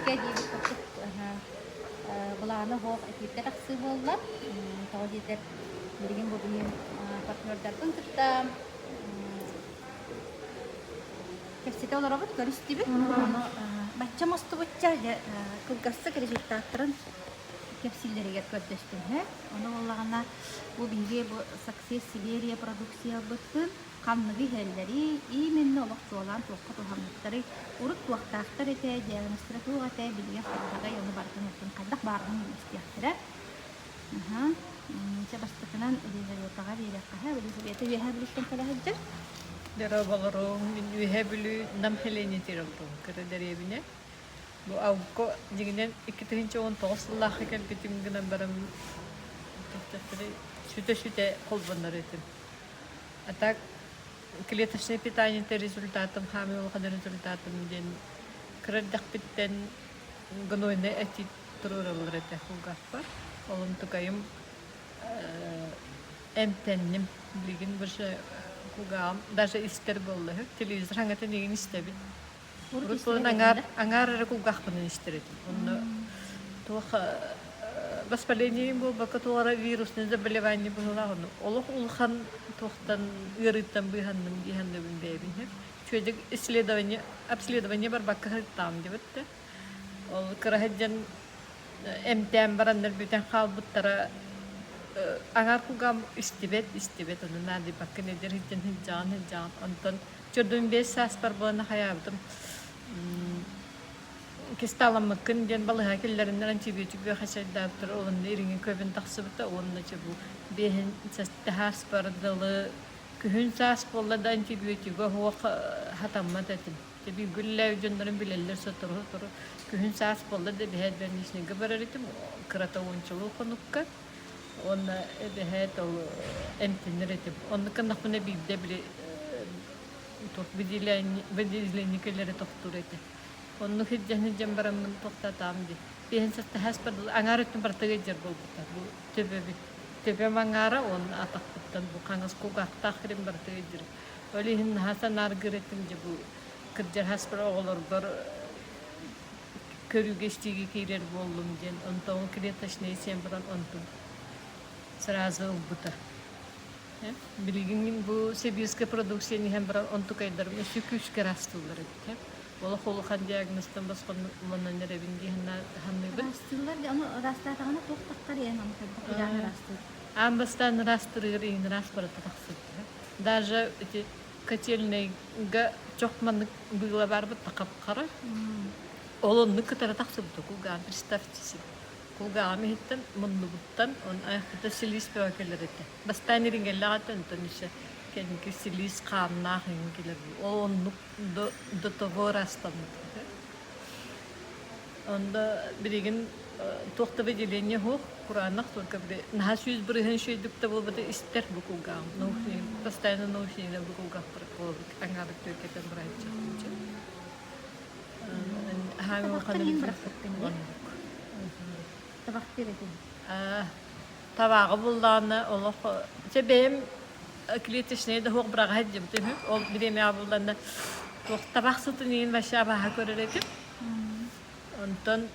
Эфиргэ диэбит курдук былаана суох эфиргэ тахсыы буолла. Тоҕо диэтэр билигин бу билигин партнердарбын кытта кэпсэтэ олоробут, көрүстүбүт. Ону бачча мостубучча дьэ кылгастык результаттарын кэпсииллэригэр көрдөстүм. Ону буоллаҕына бу биһиги бу Success Siberia продукциябытын ханныгы иһэллэрий, именно олох чуолаан туохха туһаммыттарый, урут туохтаахтар этэ, диагнозтара туох этэ, билигин хайдаҕый, ону барытын оттон хайдах баарынан истиэхтэрэ. Аха. Чэ бастакынан Елизаветаҕа биэриэххэ. Елизавета Үөһээ Бүлүүттэн кэлэ сылдьар. Дорооболоруҥ, мин Үөһээ Бүлүү Нам сэлиэнньэтигэр олоробун, кыра дэриэбинэ. Бу АУКО дьиҥинэн 2019 сыллаахха кэлбитим гынан баран сүтэ-сүтэ холбонор этим. А так клеточное питание результатом, хаамыы улахан результатым диэн кыра эрдэхпиттэн гнойнай отит туруораллар этэ кулгаахпар. Ол онтукайым эмтэнним. Билигин больше кулгааҕым даже истэр буолла үһү. Телевизор хаҥатын игин истэбин. Урут буолан аҥаар, аҥаар эрэ кулгаахпынан истэр этим. Онно туох воспалением буолбакка туох эрэ вирусное заболевание быһыылаах ону олох улахан туохтан ыарыыттан быыһанным дии саныыбын бэйэбин. Үчүгэйдик исследование, обследование барбакка сырыттаҕым диэбит да. Ол кыра сылдьан эмтээн бараннар бүтэн хаалбыттара аҥаар кулгаам истибэт, истибэт ону наадыйбаккын эдэр сылдьан сылдьаҕын сылдьаҕын онтон Чөрдүн биэс сааспар буолан хайаабытым кистааламмыккын диэн балыһа киллэриннэр антибиотик үөхэ чайдаабыттар уонна ириҥи көбүн тахсыбыта уонна чэ бу биэһин сааспар дылы күһүн саас буолла да антибиотига суох хатаммат этим. Дьэ бииргэ үлэлээбит дьоннорум билэллэр сотору-сотору күһүн саас буолла да эбэһээт больничныйга барар этим кырата уончалыы хонукка уонна эбэһээт ол эмтэнэр этим. Оннук гыннахпына биирдэ били туох выделение кэлэрэ тохтуур этэ. Оннук сылдьан сылдьан бараммын тохтотоом дии. Биэһин састаһаас бардыл аҥаар өттүн барытыгар илдьэр буолбута. Бу төбөбүт төбөм аҥаара уонна атахпыттан бу хаҥас кулгаахтаах сирим барытыгар илдьэр. Ол иһин наһаа санааргыыр этим дьэ бу кырдьар хаспар оҕолорбор көрүүгэ-истиигэ киирэр буоллум диэн. Онтон клеточные сиэн баран онтун сразу ылбыта. Билигин бу сэбиэскэй продукцияны иһэн баран онтукайдарым өссө күүскэ ыраастыыллар эбит. Олох улахан диагнозтан босхолонон эрэбин дии саныыбын. Ыраастыыллар дии, ону ыраастаатаҕына туох таххар иэн ону хайдах ыйаан ыраастыыр? Аан бастаан ыраастырыгар иһин ыраас барыта тахсыбыта. Даже ити котельнайга чох маннык быыла барбыт да хап-хара. Ол оннук кытары тахсыбыта кулгааҕым представьте себе. Кулгааҕым иһиттэн муннубуттан он айахпыта силиис бөҕө кэлэр этэ. Бастаан ириҥэллээх этэ, онтон еще кэнники силиис хааннаах иҥин кэлэр. Ол оннук до, до того ырастаммыт. Онно билигин туох да выделение суох, кураанах только били наһаа 100% үчүгэйдик да буолбата истэр бу кулгааҕым. Наушник, постоянно наушнигынан бу кулгаахпар буолбут аҥаабыт түөркэтэн бырааччы. Табахтан иһин бырахпыккын дии. Табахтыыр этим. Табааҕы буллаҕына олох чэ бэйэм клеточнай да суох быраҕа сылдьыбытым үһү. Ол бириэмэҕэ булланна туох табах сытын иһин вообще абааһы көрөр этим. Онтон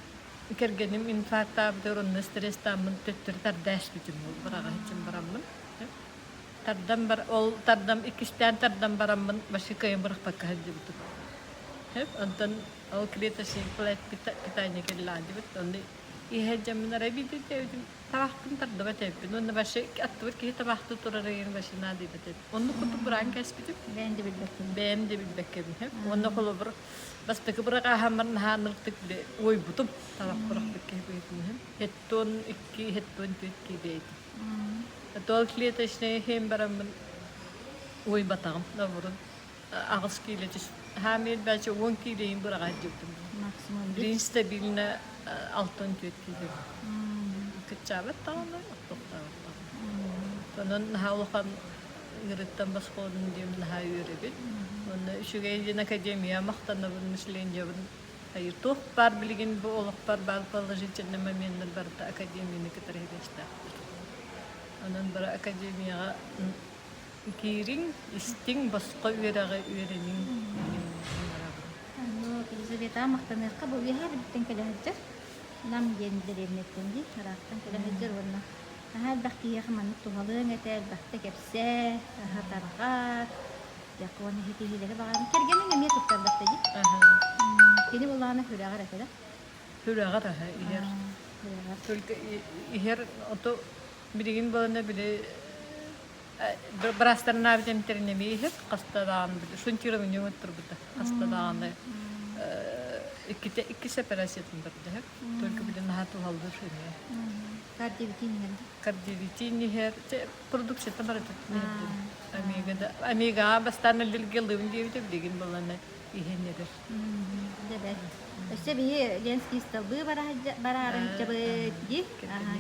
кэргэним инфарктаабытыгар онно стресстааммын төттөрү тарда испитим ол быраҕа сылдьан бараммын. Тардан бар ол тардам иккистээн тардан бараммын вообще кыайан бырахпакка сылдьыбытым. Онтон ол клеточный питание кэллэҕин онно иһэ дьаммын арай биирдэ өйдөөбүтүм табахпын тардыбат эбиппин уонна вообще аттыбар киһи табахтыы турар ыйын вообще наадыйбат эбит. Оннук курдук быраан кээспитим. Бэйэм да билбэккин. Бэйэм да билбэккэбин. Уонна холобур бастакы быраҕааһаммар наһаа ынырыктык били уойбутум табах бырахпыт киһи быһыытынан. Хеттон икки, хеттон түөрт киилэ этим. Туол клеточнай иһин бараммын уойбатаҕым наоборот аҕыс киилэ хаамыыр бачча 10 киилэйин быраҕа сылдьыбытым. Максимум Билигин стабильно 64 киилэ. Кыччаабат даҕаны, охтохтообот даҕаны. Онон наһаа улахан ыарыыттан босхолонум диэн наһаа үөрэбин. Уонна үчүгэй диэн академия махтанабын, мышлениебын хайыр туох баар билигин бу олохпор баар положительный моменнар барыта академияны кытары сибээстээхтэр. Онон бары академияҕа киириҥ, истиҥ, босхо үөрэҕи үөрэниҥ диэн ыҥырабын. Елизавета. Елизаветаҕа махтаныахха бу үөһээ Бүлүүттэн кэлэ сылдьар. Нам диэн дэриэбинэттэн дии, ыраахтан кэлэ сылдьар уонна наһаа элбэх киһиэхэ маннык туһалыаҥ этэ, элбэхтэ кэпсээ, тарҕат, дьэ уонна ситиһиилэри баҕарабын. Кэргэниҥ эмиэ туттарбат дии. Кини буллаҕына сүрэҕэр этэ да? Сүрэҕэр аһа иһэр. Только иһэр ото билигин буолана били быраастарнаабыт эмтэрин эмиэ иһэр хаста даҕаны шунтирование оҥотторбута хаста даҕаны иккитэ иккис операциятын барда только били наһаа туһалыыр эмиэ Кардиовитин иһэр кардиовитин иһэр продукцията барыта иһэрдим омега да омегаҕа бастаан аллергиялыыбын диэбитэ билигин буолана иһэн эрэр Дьэ Өссө биһи Ленский столбы бараары сылдьабыт дии.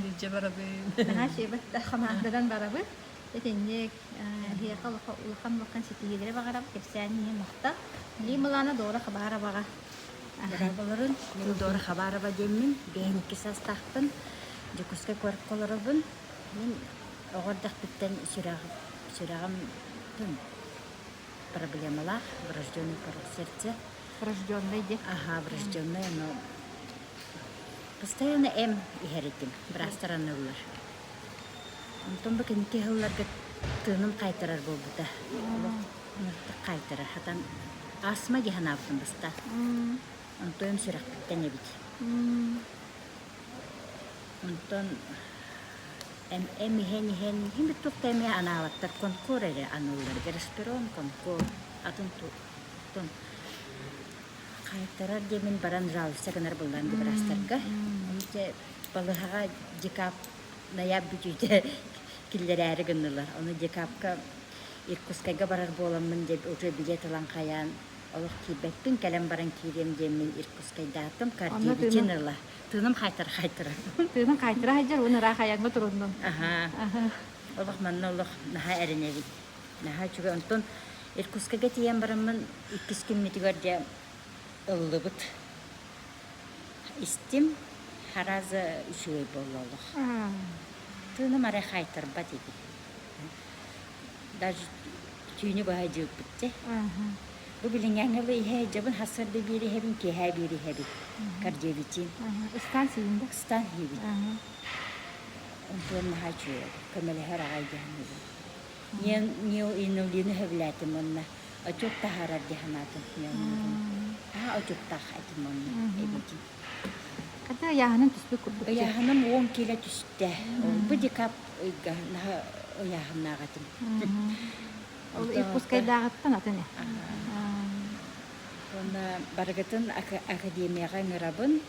Илдьэ барабын. Наһаа үчүгэй хамаандадан барабыт. Итинник эһиэхэ улахан улахан ситиһиилэри баҕарабыт, кэпсээн иһин махтал. Ли Мылана Дора Хабароваҕа. Дорооболорун, мин Дора Хабарова диэммин, 52 саастаахпын, Дьокуускай куоракка олоробун. Мин оҕо эрдэхпиттэн сүрэҕим проблемалаах, врожденный порок сердца. Врожденный диэн? Аха, врожденный, но постоянно эм иһэр этим, быраастар аныыллар. Онтон бу кэнники сылларга тыыным хаайтарар буолбута. Олох хаайтарар. Хатан астма дии санаабытым баста. Онтон сүрэхпиттэн эбит. Онтон эм иһэн иһэн иһин туох да эмиэ анаабаттар конкур эрэ аныыллар Веросперон конкур атын туохтан хаайтарар диэмин баран жаловаться гынар буоллаан ди быраастарга дьэ балыһаҕа декап ноябрь бүтүүтэ киллэрээри гыннылар ону декапка Иркутскайга барар буоламмын дьэ уже билет ылан хайаан олох киирбэппин кэлэн баран киириэм диэммин Иркутскайдаатым кардиовитин ыла Тыыным хаайтара хаайтара. Тыыным хаайтара сылдьар уонна ыраах айаҥҥа туруннум. Аһаа. Олох манна олох наһаа эрэнэбин. Наһаа үчүгэй. Онтон Иркутскайга тиийэн бараммын иккис күммүтүгэр дьэ ыллыбыт. Истим хараза үчүгэй буолла олох. Тыыным арай хаайтарбат ити. Даже түүнү быһа дьыыппыт дьэ. Бу билиҥҥээҥҥэ ыла иһэ дьабын сарсыарда биир иһэбин, киэһээ биир иһэбин. Кардиовитин. Ыстаан сиибин да? Ыстаан сиибин. Онтуон наһаа үчүгэй. Көмөлөһөр аҕай дьаһаныбын. Неоинулины сөбүлээтим уонна отек таһаарар дии санаатым неоинулин. Наһаа отектаах этим уонна эбитин. Хата ыйааһынын түспүт курдук. Ыйааһыным 10 кило түстэ. Ол бу декаб ыйга наһаа ыйааһыннаах этим. Ол Иркутскайдааҕыттан атын ээ. Уонна барыгытын академияҕа ыҥырабын.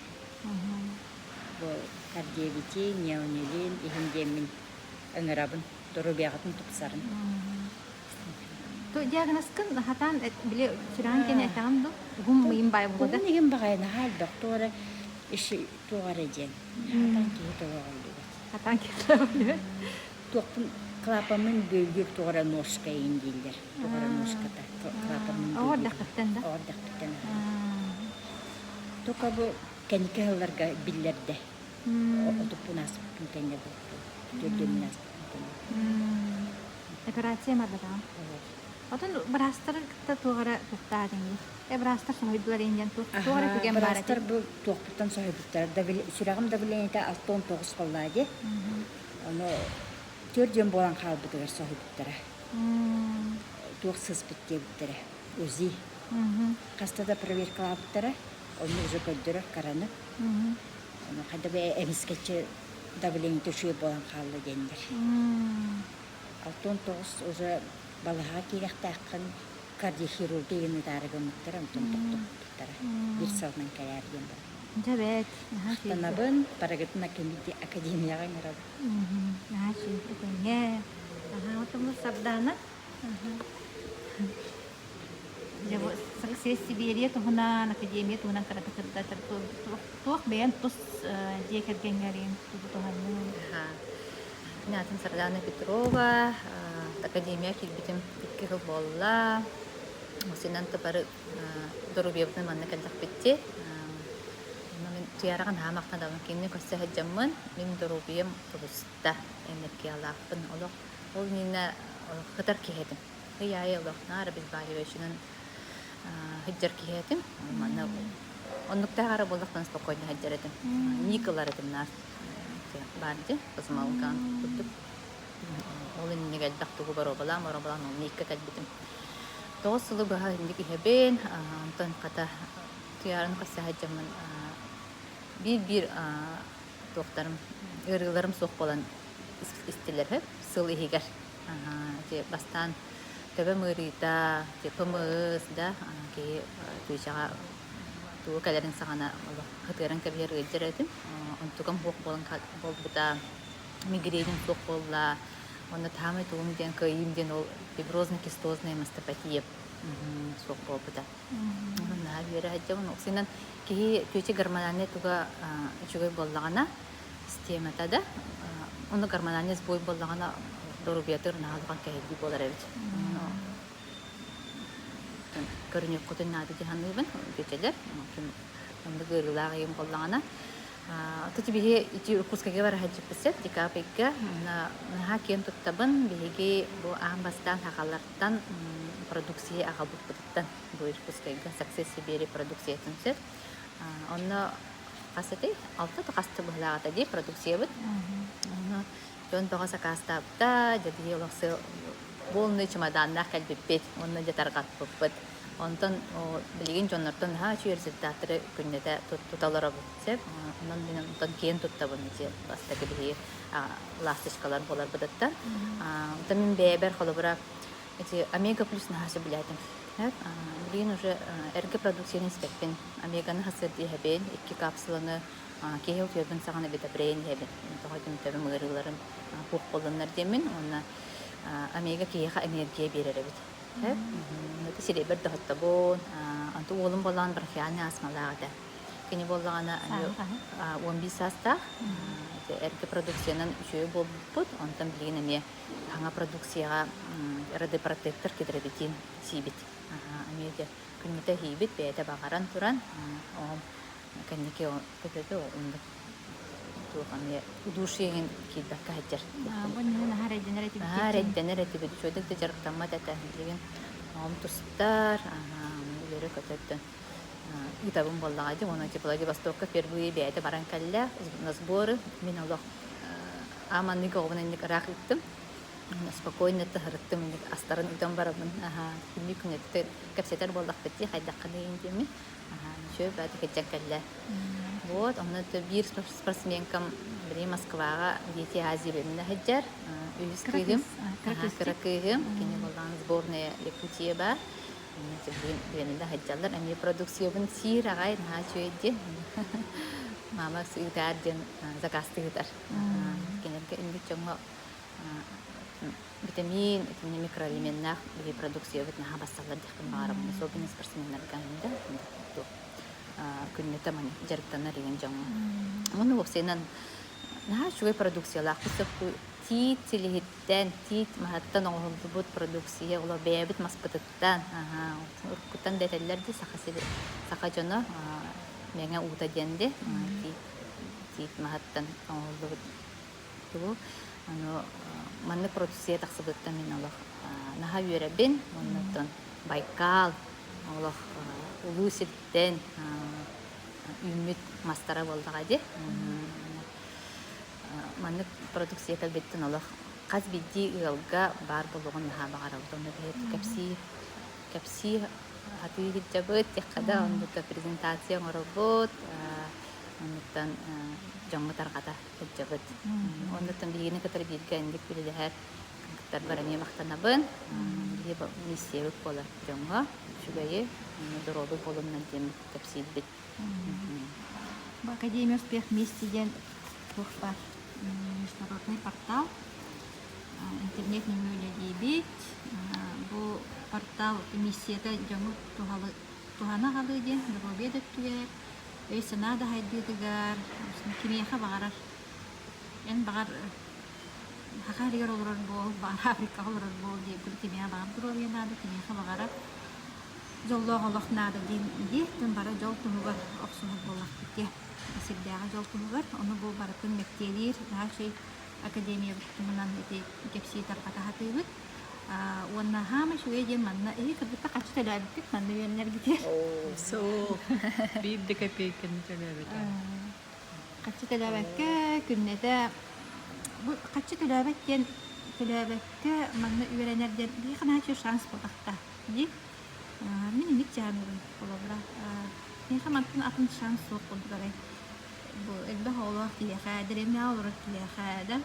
Бу Кардиевити, Неонилин иһин диэммин ыҥырабын. Доруобуйаҕытын тупсарын. Диагнозкын хатаан били сүрэҕин кэнэ этэҕин дуу? Уһун мыйын баай буолда. Уһун игин баҕайы наһаа элбэх туох эрэ туох эрэ диэн. Хатаан киһи толоҕоллубат. Хатаан киһи толоҕоллубат. Туохпун клапаммын бүөлгүр туох эрэ ножка иин дииллэр. Туох эрэ ножката клапаммын Оҕо эрдэххиттэн да? Оҕо эрдэхпиттэн Только бу кэнники сылларга биллэрдэ. Отуппун ааспыппын кэннэ буолту. Төрдүөммүн ааспыппын кэннэ. Операция барбатаҕым. Отон быраастары кытта туох эрэ туохтаа диҥий? Э быраастар соһуйдулар диэн туох туох эрэ түгэн баар Быраастар бу туохпуттан соһуйбуттара. Сүрэҕим давлениета 69 буоллаа дии. Ону түөрт буолан хаалбытыгар соһуйбуттара. Туох сыспыт диэбиттэрэ. УЗИ. Хаста да проверкалаабыттара. Онно уже көрдөрөр караны. Ону хайда бы эмискэччи давлениета үчүгэй буолан хаалла диэннэр. 69 уже балаһаҕа киирэхтээххин кардиохирургия диэн ытаары гыммыттара, онтон тохтоппуттара. Биир сылынан кэлээр диэн баран. Дьэ бэт, наһаа үчүгэй. Махтанабын, барыгытын академияҕа ыҥырабын. Наһаа үчүгэй, этэҥҥэ. Аһаа, отуммут Сардаана. Дьэ, бу Саксия Сибиэрийэ туһунан, академия туһунан кыратык сырдатар туох бэйэн тус дьиэ кэргэҥҥэрин тугу туһанныҥ? Мин аатым Сардаана Петрова, академия киирбитим 2 сыл буолла. Синан бары доруобуйабытын манна кэллэхпитти. Мин Туйараҕа наһаа махтанабын. Кинини көрсө сылдьаммын, мин доруобуйам тубуста, энергиялаахпын. Олох ол иннинэ кытар киһи этим. Ый аайы олох наар обезболивающийынан сылдьар киһи этим. Манна Оннуктаах эрэ буоллахпына спокойно сылдьар этим. Ник ылар этим наар баар дии, космолкан курдук. Ол иннигэр элбэх тугу боруобалаан, боруобалаан ол Никка кэлбитим. 9 сылы быһа инник иһэбин, онтон хата туйаарын хасса сылдьаммын биир-биир туохтарым, ыарыыларым суох буолан истилэр сыл иһигэр. Ити бастаан төбөм ыарыыта, ПМС да киһи түүчэҕэ тугу кэлэрин саҕана олох хытыаран кэбиһэр ыалдьар этим. Онтукам суох буолан буолбута, мигреним суох буолла. Онно таамай тугум диэн кыайыым диэн ол фиброзно-кистозная мастопатия суох буолбута. Наһаа үөрэ сылдьабын. Уксунан киһи түөчэ гормональнай туга үчүгэй буоллаҕына, системата да, ону гормональный сбой буоллаҕына доруобуйатыгар наһаа улахан кэһиллии буолар эбит. Көрүнүөххүтүн наада дии саныыбын, түөчэлэр. Оннук ыарыылаах ыйым буоллаҕына. Тут биһи ити Иркутскайга бара сылдьыппыт сөп, декабрьга. Наһаа киэн туттабын. Биһиги бу аан бастаан сахалартан продукция аҕалбыппытыттан бу Иркутскайга Success Сибири продукциятын сөп. Онно хас этэй? Алта да хаста быһылаах этэ дии продукциябыт. Онно дьон бөҕө сакаастаабыта, дьэ биһи олох полный чемоданнаах кэлбиппит, уонна дьэ тарҕаппыппыт. Онтон билигин дьоннортон наһаа үчүгэй результаттары күннэтэ тута олоробут сөп. Онон мин онтон киэн туттабын ити бастакы биһиги ласточкалар буоларбытыттан. Онтон мин бэйэбэр холобура ити омега плюс наһаа сөбүлээтим. Билигин уже эргэ продукцияны испэппин. Омеганы хасыат иһэбин, икки капсуланы киһи утуйарбын саҕана битапрейн иһэбин. Тоҕо түмтэбим ыарыыларым суох буоллуннар диэммин уонна омега киһиэхэ энергия биэрэр эбит. Сирэйбэр доһоттобун. Онтон уолум буоллаҕына бронхиальнай астмалаах этэ. Кини буоллаҕына 11 саастаах. Эргэ продукциянан үчүгэй буолбуппут. Онтон билигин эмиэ саҥа продукцияҕа радиопротектор кедровитин сиибит. Эмиэ де күннэтэ иһиибит, бэйэтэ баҕаран туран. Оҕом кэнники оннук туох эмиэ удушье иһин киирбэккэ сылдьар. Бу иннинэ наһаа эрэйдэнэр этибит. Наһаа эрэйдэнэр этибит. Үчүгэйдик да дьарыктаммат этэ. Билигин оҕом тустар, үөрэ-көтө ыытабын буоллаҕа дии. Уонна типа Владивостокка впервые бэйэтэ баран кэллэ на сборы. Мин олох ааманнык оҕобун инник ыраах ыыттым. Спокойно тыһырыттым, инник астарын ыытан барабын. Күннүү күннэтэ кэпсэтэр буоллахпыт дии, хайдаххыный диэммин. Үчүгэй баҕайытык илдьэн кэллэ. Вот, онно биир спортсменкам били Москваҕа Дети Азии бэминэ сылдьар. Үһүс кыыһым, кыра кыыһым, кини буоллаҕына сборная Якутия баар. Билигин сылдьаллар. Эмиэ продукциябын сиир аҕай, наһаа үчүгэй диэн. Мама ыытаар диэн заказтыы ыытар. Кинилэргэ инник дьоҥҥо Витамин, итиннэ микроэлеменнаах биһи продукциябыт наһаа бассаллар диэхпин баҕарабын. Особенно спортсменнарга да күннэтэ маны дьарыктанар игин дьоҥҥо. Уонна уопсайынан наһаа үчүгэй продукциялаах тиит силиһиттэн, тиит маһыттан оҥоһуллубут продукция, олор бэйэбит маспытыттан, уруккуттан да этэллэр дии саха саха дьоно мэҥэ уута диэн дии тиит тиит маһыттан оҥоһуллубут Тугу ону маннык продукция тахсыбыттан мин олох наһаа үөрэбин. Оннуттан Байкал олох улуу сиртэн үүммүт мастара буоллаҕа дии. Маннык продукция кэлбиттэн олох хас биирдии ыалга баар буолуоҕун наһаа баҕарабыт. Онно биһиги кэпсии кэпсии сатыы сылдьабыт, диэххэ да, оннук презентация оҥоробут, оннуттан дьоҥҥо тарҕата сылдьабыт. Оннуттан биһигини кытары бииргэ инник үлэлэһэр кыргыттарбар эмиэ махтанабын. Биһи миссиябыт буолар дьоҥҥо үчүгэйи, доруобуй буолуннар диэн кэпсиирбит. Бу Академия успех вместе диэн туох баар международный портал интернет нөҥүө үлэлиибит. Бу портал миссията дьону туһана аҕалыы диэн доруобуйа да өттүгэр өй-санаа да сайдыытыгар, кимиэхэ баҕарар эн баҕар саха сиригэр олорор буол, баҕар Африкаҕа олорор буол диэбит кимиэхэ баҕар доруобуйа наада, кимиэхэ баҕарар дьоллоох олох наада диэн дии, бары дьол туһугар охсуһар буоллахпыт дии. Сирдээҕи дьол туһугар, ону бу барытын мэктиэлиир наһаа үчүгэй академиябыт туһунан ити кэпсии тарҕата сатыыбыт. Уонна хаама үчүгэй диэн манна эһи кыргыттар хаччы төлөөбүккүт манна үөрэнэргитигэр. Суох, биир да копейканы төлөөбөтө. Хаччы төлөөбөккө күннэтэ бу хаччы төлөөбөт диэн төлөөбөккө манна үөрэнэр диэн биһиэхэ наһаа шанс буолбатах дии. Мин инник дьаһанабын холобура. Миэхэ мантан атын шанс суох курдук арай. Бу элбэх оҕолоох киһиэхэ, дэриэбинэҕэ олорор киһиэхэ да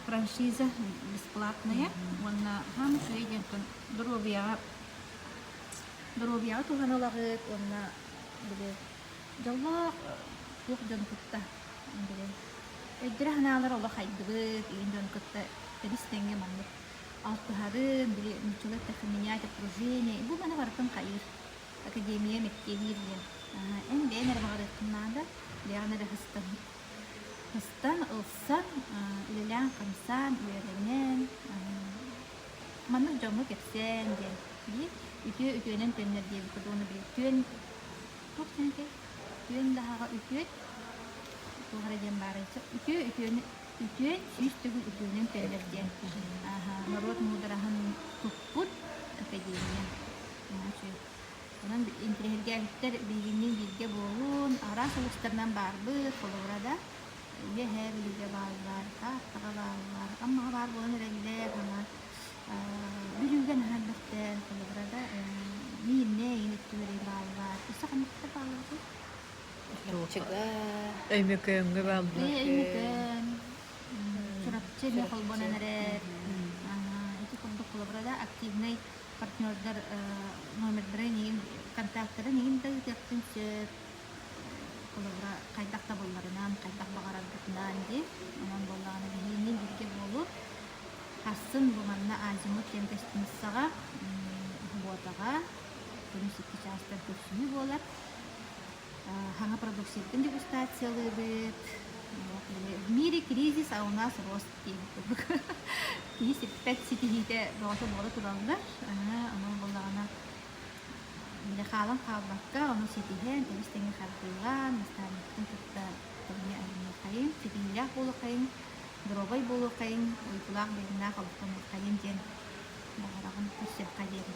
франшиза бесплатная уонна хаама үчүгэй диэн доруобуйаҕа доруобуйаҕа туһаналаҕыт уонна били дьоллоох туох дьону кытта били өйдөрө-санаалара олох хайдыбыт игин дьону кытта тэбис-тэҥҥэ маннык алтыһарын били нууччалыы эттэххэ менять окружение бу маны барытын хайыыр академия мэктиэлиир диэн эн бэйэн эрэ баҕарыаххын наада бэйэҕин эрэ сыстан сыстан ылсан үлэлээн-хамсаан үөрэнэн маннык дьоҥҥо кэпсээн диэн биир үтүө үтүөнэн төннөр диэбит уонна били түөн туох диэн этэй түөн даһаҕа үтүөт туох эрэ диэн баарай үтүө үтүөнү үтүөн 100 төгүл үтүөнэн төннөр диэн норуот муудараһын туппут академия. Онон интэриэһиргээбиттэр биһигинниин бииргэ буолуун, араас улуустарынан баарбыт, холобура да, Үөһээ Бүлүүгэ бааллар, Тааттаҕа бааллар, Аммаҕа баар буолан эрэллэр, ама Бүлүүгэ наһаа элбэхтэр, холобура да, Миирнэй эҥин өттүгэр бааллар. Өссө ханныктар бааллар Чурапчыга. Өймөкөөҥҥө бааллар. Өймөкөөн, Чурапчы эмиэ холбонон эрэр. Ити курдук холобура да активнай партнердар номердара эйигин контактарын эйигин да ыытыахпын сөп холобура хайдах табылларынан хайдах баҕараргытынан дии онон буоллаҕына биһигини бииргэ буолу сарсын бу манна Азимут диэн гостиницаҕа субуотаҕа күнүс икки чаастан көрсүһүү буолар Саҥа продукциябытын дегустациялыыбыт. В мире кризис, а у нас рост диэбит курдук. Киһи сиппэт ситиһиитэ бөҕөтө буола тураллар. Онон буоллаҕына били хаалан хаалбакка, ону ситиһэн, тэбис-тэҥҥэ хардыылаан, наставникпын кытта тэҥҥэ айанныаххайыҥ, ситиһиилээх буолуоххайыҥ, доруобай буолуоххайыҥ, уйгулаах-быйаҥнаах олохтонуоххайыҥ диэн баҕараҕын көрсүөххэ диэри.